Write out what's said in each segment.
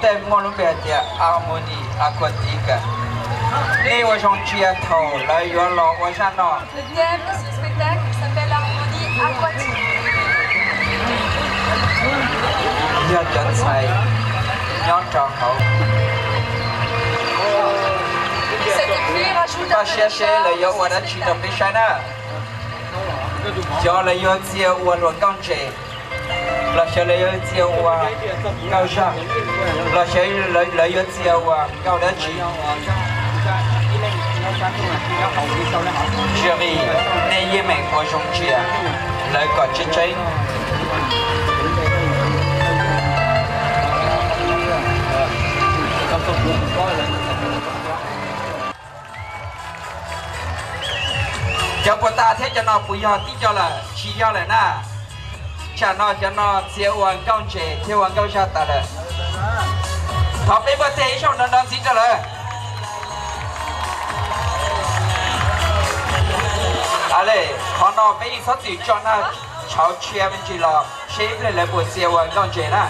Tej muaj lub npe hais tias Harmonie Aquatique. Nej ua zoo ntsia thaum lawv yuav los ua zaj no. Le thème de ce spectacle s'appelle l'harmonie aquatique. Yog cov ntxhais nyob rau hauv. Koj siab seb lawv yuav ua dab tsi rau peb saib na. Xyov lawv yuav txia ua hluas nkauj ntses, los xyov lawv yuav txia ua nkauj zaj, los xyov lawv yuav txia ua nkauj dab tsi. Ntsia li, nej yeej meem ua zoo ntsia lawv kom tseeb tseeb. Cov puas tas thiab cov no puas yog tib co lawm? Tsis yog lawm na. Tsam no cov no txia ua nkauj ntses thiab ua nkauj zaj tas lawm. Thov peb npuaj teg ib zaug nrov nrov ntxiv rau lawv. A le, qhov no peb yeej txhob txwm tso nag tshauv tshia me ntsis los seb ib pliag lawv puas txia ua nkauj ntses na.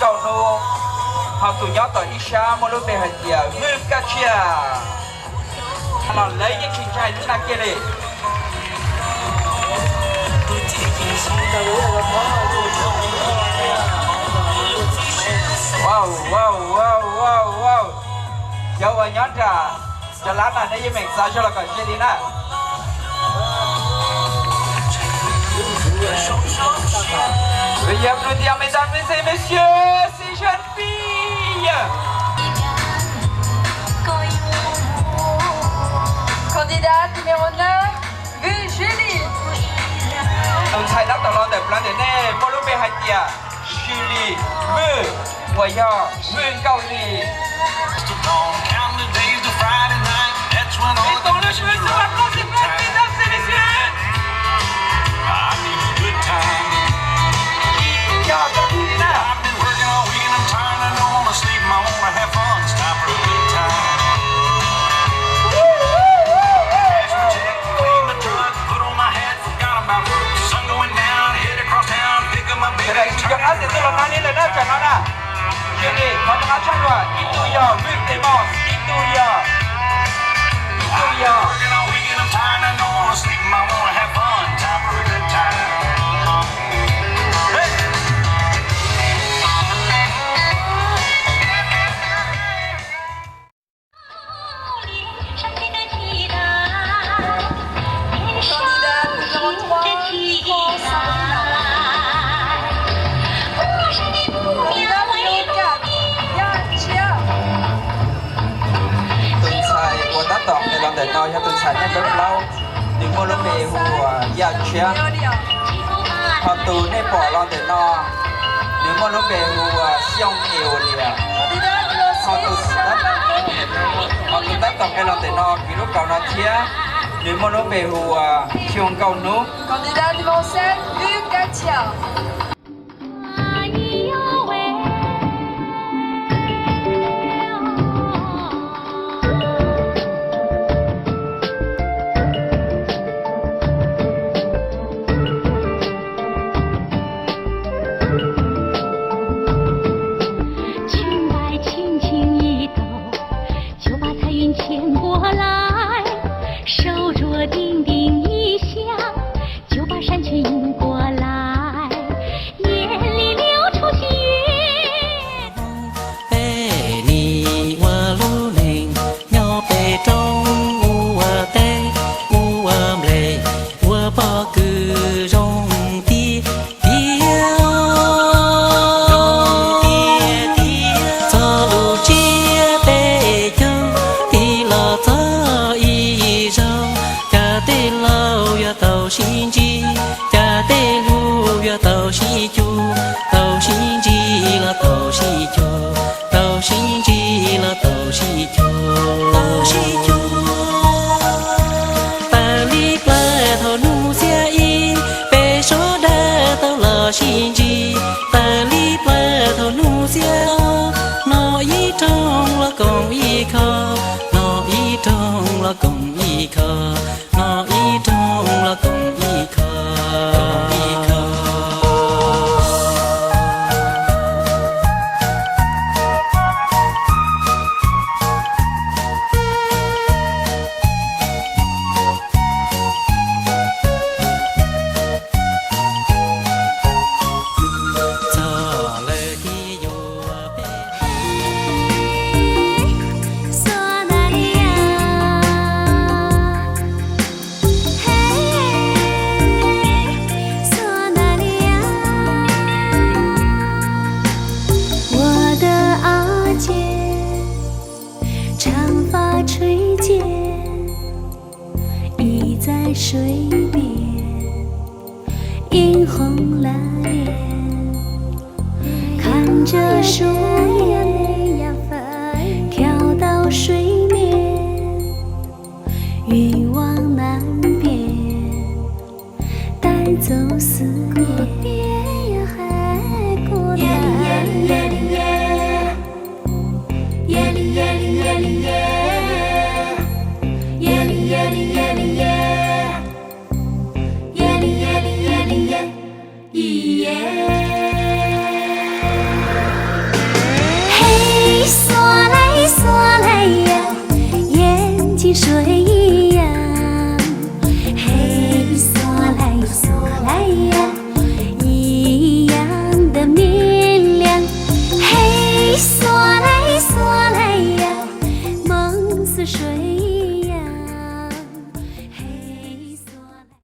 Nkauj hnub, ho tus nyob tom ib sab muaj lub npe hais tias Vwj Kaj Tshiab. Los lawv yeej tsis ntshai lub nag kiag li. Wow, wow, wow, wow, wow. Cov uas nyob nram cov lab mas nej yeej meem txav zog los kom cia li na. Veuillez applaudir, mesdames et messieurs, ces jeunes filles. Candidate numéro neuf, Vwj Julie. Tus ntxhais tab tom los ntawm plawv ntawm nej muaj lub npe hais tias Julie Vwj, uas yog Vwj Nkauj Lis. Yog tus Vwj na. Sawv daws tsis nco qab tias tuaj los nag li lawm na tsam no na. Cia li qhov rov qab tshaj dua, ib tug yog Vwj Tes Mos, ib tug yog, ib tug yog. Tus ntxhais uas tab tom nqes los ntawm no yog tus ntxhais nej paub plaub, nws muaj lub npe hu ua Yaj Tshiab. Ho tus nej pom los ntawm no, nws muaj lub npe hu ua Xyooj Eulia. Ho tus, ho tus tab tom nqes los ntawm no, kwv lub kaus no thiab, nws muaj lub npe hu ua Xyooj Nkauj Hnub. 水边，映红了脸，看这树